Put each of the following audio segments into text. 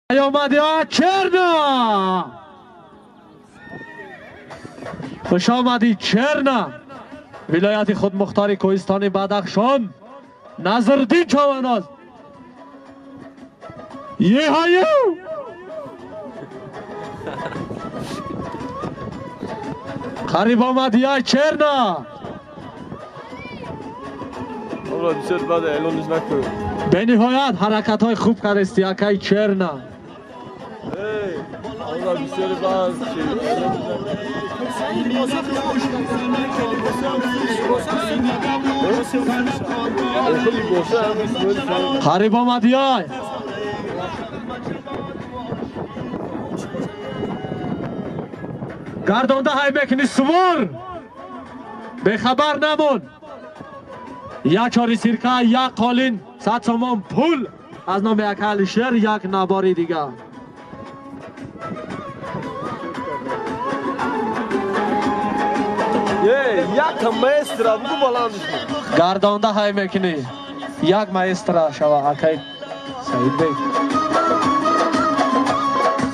Омади Черна! Хуш омадӣ Черна! Вилояти худмухтори Кӯҳистони Бадахшон, Назриддин Чованоз. Еҳаю! Қариб омадӣ ай Черна! Бениҳоят ҳаракатҳои хуб кардисти акай Черна. Қариб омадӣ ай! Гардонда ҳай мекунӣ сувор! Бехабар намон! Як чори сирка, як қолин, 100 сомон пул аз номи ака Алишер, як набори дигар. Як маэстро бугу баландш. Гардонда ҳай мекунӣ. Як маэстро шава акай Саидбек.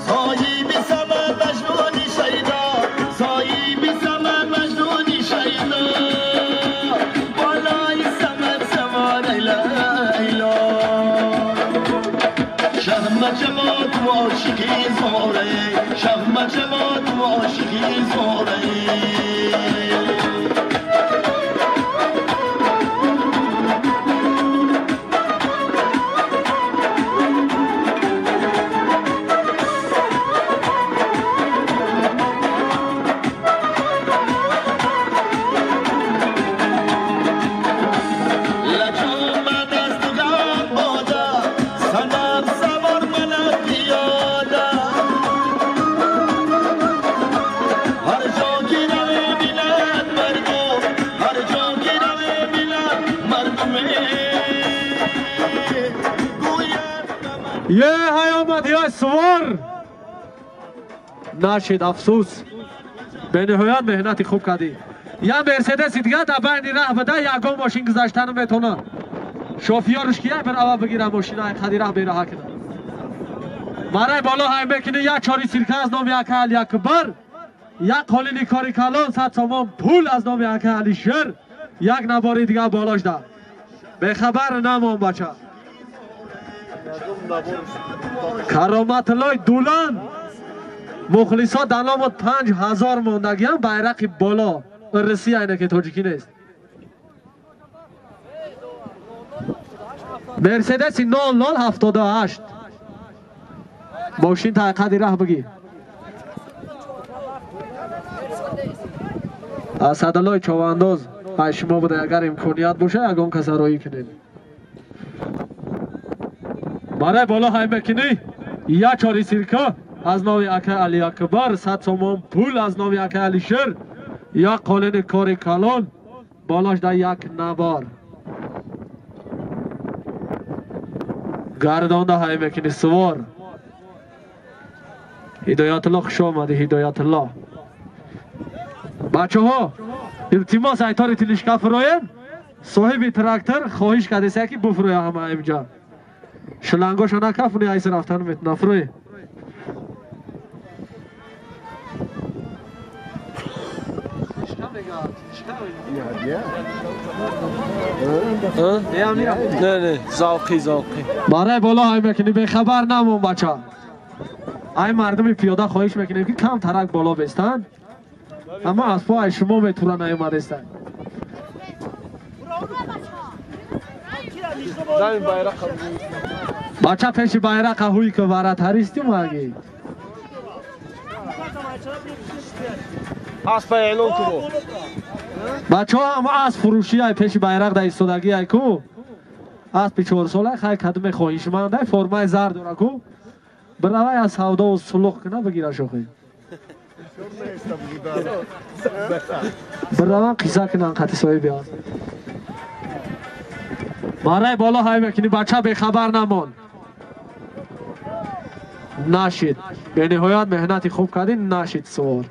Соҳиби самар маҷнуни шайдо, соҳиби самар маҷнуни шайдо, болои самар савор лайло. Шаҳма ҷамот ошиқи зоре, шаҳма ҷамот ошиқи зоре. Е ҳай омад ё сувор! Нашид, афсӯс. Бениҳоят меҳнати хуб кардӣ. Я Мерседеси дигар дар байни раҳ буда, ягон мошин гузаштан метавонад. Шофёрш кия бирава бигира мошина, қади раҳ бераҳа кунад. Марай боло ҳай мекунӣ, як чори сирка аз номи ака Алиакбар, як қолини кори калон, 100 сомон пул аз номи ака Алишер, як набори дигар болош да. Бехабар намон бача. Кароматуллои Дулан мухлисо дар номот 5000 мондагиам байрақи боло. Русия айна ки тоҷикӣ нест. Мерседеси 0078 мошин та қади раҳ бигӣ. Асадаллои Човандоз ай шумо буда, агар имконият боша ягон каса роӣ кунед. Барай боло ҳай мекунӣ, як чори сирка аз номи ака Алиакбар, 100 сомон пул аз номи ака Алишер, як қолини кори калон, болош да як набор. Гардонда ҳай мекунӣ сувор. Ҳидоятулло хуш омадӣ, Ҳидоятулло. Бачаҳо, илтимос айтори тилишка фуроем. Соҳиби трактор хоҳиш кардеса ки буфуроя ҳама инҷа. Шлангоша накафуни айс рафтан метуна фурои. Не, не, завқи, завқи. Барай боло ҳай мекунӣ, бехабар намон бача. Ай мардуми пиёда хоҳиш мекунем ки кам тарак боло бестанд. Аммо аз по ай шумо метура наомадестанд. Бача пеши байрақа ҳуй ки варатаристи маги. Аспа эълон кун. Бачаҳо ҳама асп фурӯшӣ ай пеши байрақ да истодагӣ ай ку. Аспи чорсола хай кадуме хоҳишманд ай формаи зар дора ку. Биравай аз савдову сулуқ куна бигира шохӣ. Бираван қисса кунан қати соҳиби асп. Барай боло ҳай мекунӣ бача, бехабар намон. Нашид. Бениҳоят меҳнати хуб кардӣ, нашид сувор.